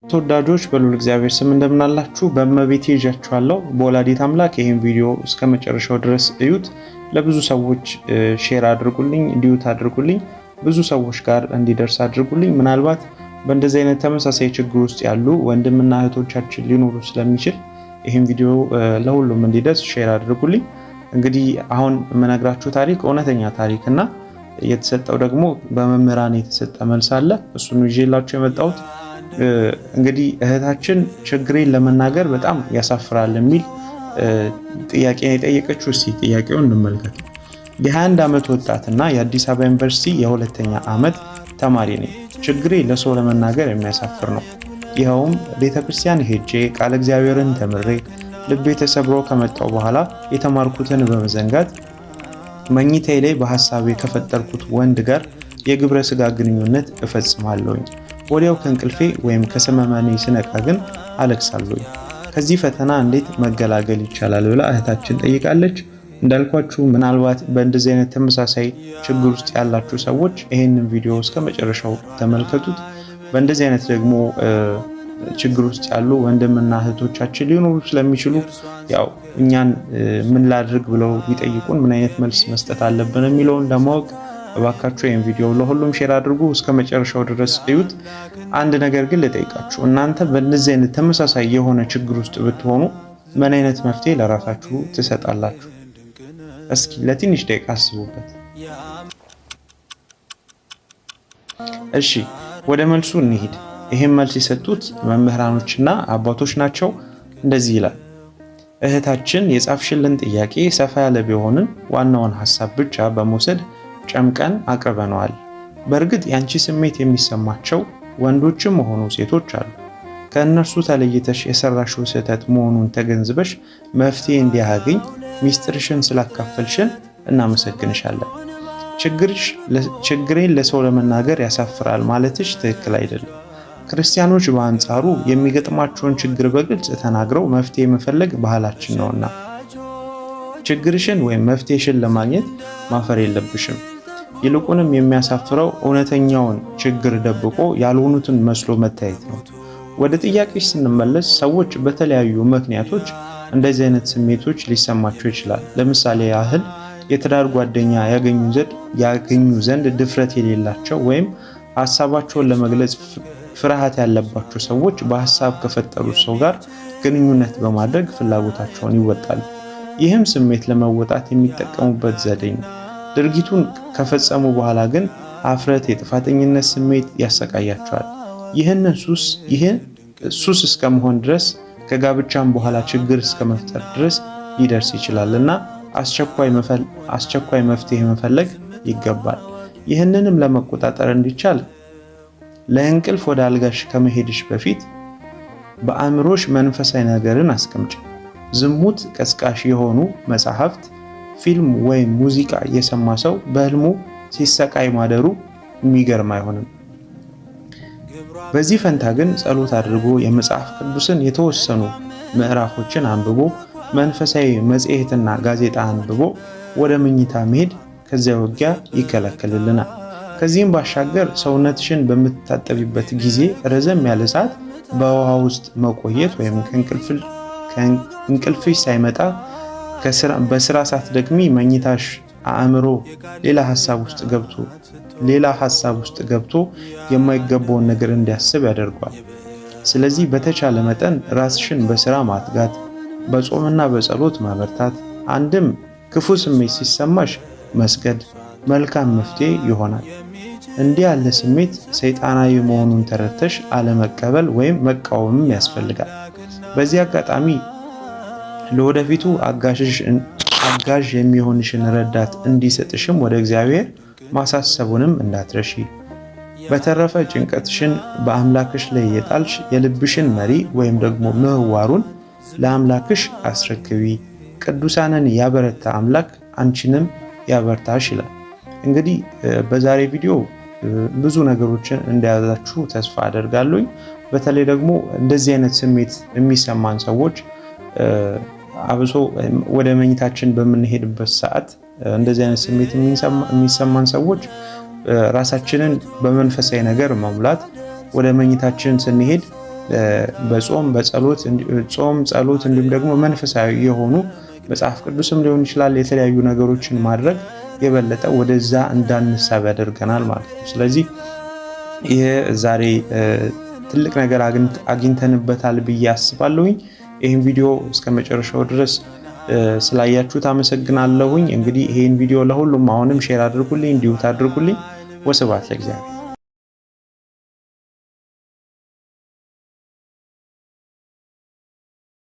ተወዳጆች፣ በልዑል እግዚአብሔር ስም እንደምናላችሁ፣ በእመቤቴ ይዣችኋለሁ። በወላዲት አምላክ ይህን ቪዲዮ እስከ መጨረሻው ድረስ እዩት። ለብዙ ሰዎች share አድርጉልኝ፣ duet አድርጉልኝ፣ ብዙ ሰዎች ጋር እንዲደርስ አድርጉልኝ። ምናልባት በእንደዚህ አይነት ተመሳሳይ ችግር ውስጥ ያሉ ወንድምና እህቶቻችን ሊኖሩ ስለሚችል ይህን ቪዲዮ ለሁሉም እንዲደርስ share አድርጉልኝ። እንግዲህ አሁን የምነግራችሁ ታሪክ እውነተኛ ታሪክ እና የተሰጠው ደግሞ በመምህራን የተሰጠ መልስ አለ። እሱን ይዤላችሁ የመጣሁት። እንግዲህ እህታችን ችግሬን ለመናገር በጣም ያሳፍራል የሚል ጥያቄ የጠየቀችው። እስኪ ጥያቄውን እንመልከት። የ21 ዓመት ወጣትና የአዲስ አበባ ዩኒቨርሲቲ የሁለተኛ ዓመት ተማሪ ነኝ። ችግሬ ለሰው ለመናገር የሚያሳፍር ነው። ይኸውም ቤተክርስቲያን ሄጄ ቃለ እግዚአብሔርን ተምሬ ልቤ ተሰብሮ ከመጣው በኋላ የተማርኩትን በመዘንጋት መኝታዬ ላይ በሀሳቤ ከፈጠርኩት ወንድ ጋር የግብረ ስጋ ግንኙነት እፈጽማለሁኝ። ወዲያው ከእንቅልፌ ወይም ከሰመመኔ ስነቃ ግን አለቅሳለሁኝ። ከዚህ ፈተና እንዴት መገላገል ይቻላል ብላ እህታችን ጠይቃለች። እንዳልኳችሁ ምናልባት በእንደዚህ አይነት ተመሳሳይ ችግር ውስጥ ያላችሁ ሰዎች ይሄንን ቪዲዮ እስከ መጨረሻው ተመልከቱት። በእንደዚህ አይነት ደግሞ ችግር ውስጥ ያሉ ወንድምና እህቶቻችን ሊኖሩ ስለሚችሉ ያው እኛን ምን ላድርግ ብለው ቢጠይቁን ምን አይነት መልስ መስጠት አለብን የሚለውን ለማወቅ እባካችሁ ይህን ቪዲዮ ለሁሉም share አድርጉ፣ እስከ መጨረሻው ድረስ እዩት። አንድ ነገር ግን ልጠይቃችሁ፣ እናንተ በእንደዚህ አይነት ተመሳሳይ የሆነ ችግር ውስጥ ብትሆኑ ምን አይነት መፍትሄ ለራሳችሁ ትሰጣላችሁ? እስኪ ለትንሽ ደቂቃ አስቡበት። እሺ፣ ወደ መልሱ እንሂድ። ይህም መልስ የሰጡት መምህራኖችና አባቶች ናቸው። እንደዚህ ይላል። እህታችን የጻፍሽልን ጥያቄ ሰፋ ያለ ቢሆንም ዋናውን ሀሳብ ብቻ በመውሰድ ጨምቀን አቅርበነዋል። በእርግጥ የአንቺ ስሜት የሚሰማቸው ወንዶችም ሆኑ ሴቶች አሉ። ከእነርሱ ተለይተሽ የሰራሽው ስህተት መሆኑን ተገንዝበሽ መፍትሄ እንዲያገኝ ሚስጥርሽን ስላካፈልሽን እናመሰግንሻለን። ችግሬን ለሰው ለመናገር ያሳፍራል ማለትሽ ትክክል አይደለም። ክርስቲያኖች በአንጻሩ የሚገጥማቸውን ችግር በግልጽ ተናግረው መፍትሄ መፈለግ ባህላችን ነውና ችግርሽን ወይም መፍትሄሽን ለማግኘት ማፈር የለብሽም። ይልቁንም የሚያሳፍረው እውነተኛውን ችግር ደብቆ ያልሆኑትን መስሎ መታየት ነው። ወደ ጥያቄሽ ስንመለስ ሰዎች በተለያዩ ምክንያቶች እንደዚህ አይነት ስሜቶች ሊሰማቸው ይችላል። ለምሳሌ ያህል የትዳር ጓደኛ ያገኙ ዘንድ ድፍረት የሌላቸው ወይም ሀሳባቸውን ለመግለጽ ፍርሃት ያለባቸው ሰዎች በሀሳብ ከፈጠሩት ሰው ጋር ግንኙነት በማድረግ ፍላጎታቸውን ይወጣሉ። ይህም ስሜት ለመወጣት የሚጠቀሙበት ዘዴ ነው። ድርጊቱን ከፈጸሙ በኋላ ግን አፍረት፣ የጥፋተኝነት ስሜት ያሰቃያቸዋል። ይህንን ሱስ ይህን ሱስ እስከመሆን ድረስ ከጋብቻም በኋላ ችግር እስከ መፍጠር ድረስ ሊደርስ ይችላል እና አስቸኳይ መፍትሄ መፈለግ ይገባል። ይህንንም ለመቆጣጠር እንዲቻል ለእንቅልፍ ወደ አልጋሽ ከመሄድሽ በፊት በአእምሮሽ መንፈሳዊ ነገርን አስቀምጪ። ዝሙት ቀስቃሽ የሆኑ መጽሐፍት፣ ፊልም ወይም ሙዚቃ የሰማ ሰው በህልሙ ሲሰቃይ ማደሩ የሚገርም አይሆንም። በዚህ ፈንታ ግን ጸሎት አድርጎ የመጽሐፍ ቅዱስን የተወሰኑ ምዕራፎችን አንብቦ፣ መንፈሳዊ መጽሔትና ጋዜጣ አንብቦ ወደ መኝታ መሄድ ከዚያ ውጊያ ይከላከልልናል። ከዚህም ባሻገር ሰውነትሽን በምትታጠቢበት ጊዜ ረዘም ያለ ሰዓት በውሃ ውስጥ መቆየት ወይም ከእንቅልፍሽ ሳይመጣ በስራ ሳትደክሚ መኝታሽ አእምሮ ሌላ ሀሳብ ውስጥ ገብቶ የማይገባውን ነገር እንዲያስብ ያደርገዋል። ስለዚህ በተቻለ መጠን ራስሽን በስራ ማትጋት፣ በጾምና በጸሎት ማበርታት፣ አንድም ክፉ ስሜት ሲሰማሽ መስገድ መልካም መፍትሄ ይሆናል። እንዲህ ያለ ስሜት ሰይጣናዊ መሆኑን ተረድተሽ አለመቀበል ወይም መቃወምም ያስፈልጋል። በዚህ አጋጣሚ ለወደፊቱ አጋዥ የሚሆንሽን ረዳት እንዲሰጥሽም ወደ እግዚአብሔር ማሳሰቡንም እንዳትረሺ። በተረፈ ጭንቀትሽን በአምላክሽ ላይ የጣልሽ የልብሽን መሪ ወይም ደግሞ ምህዋሩን ለአምላክሽ አስረክቢ። ቅዱሳንን ያበረታ አምላክ አንቺንም ያበርታሽ ይላል። እንግዲህ በዛሬ ቪዲዮ ብዙ ነገሮችን እንደያዛችሁ ተስፋ አደርጋለሁኝ። በተለይ ደግሞ እንደዚህ አይነት ስሜት የሚሰማን ሰዎች፣ አብሶ ወደ መኝታችን በምንሄድበት ሰዓት እንደዚህ አይነት ስሜት የሚሰማን ሰዎች ራሳችንን በመንፈሳዊ ነገር መሙላት፣ ወደ መኝታችን ስንሄድ በጾም በጸሎት፣ ጾም ጸሎት፣ እንዲሁም ደግሞ መንፈሳዊ የሆኑ መጽሐፍ ቅዱስም ሊሆን ይችላል የተለያዩ ነገሮችን ማድረግ የበለጠ ወደዛ እንዳንሳብ ያደርገናል ማለት ነው። ስለዚህ ይህ ዛሬ ትልቅ ነገር አግኝተንበታል ብዬ አስባለሁኝ። ይህን ቪዲዮ እስከ መጨረሻው ድረስ ስላያችሁት አመሰግናለሁኝ። እንግዲህ ይህን ቪዲዮ ለሁሉም አሁንም share አድርጉልኝ፣ duet አድርጉልኝ። ወስብሐት ለእግዚአብሔር።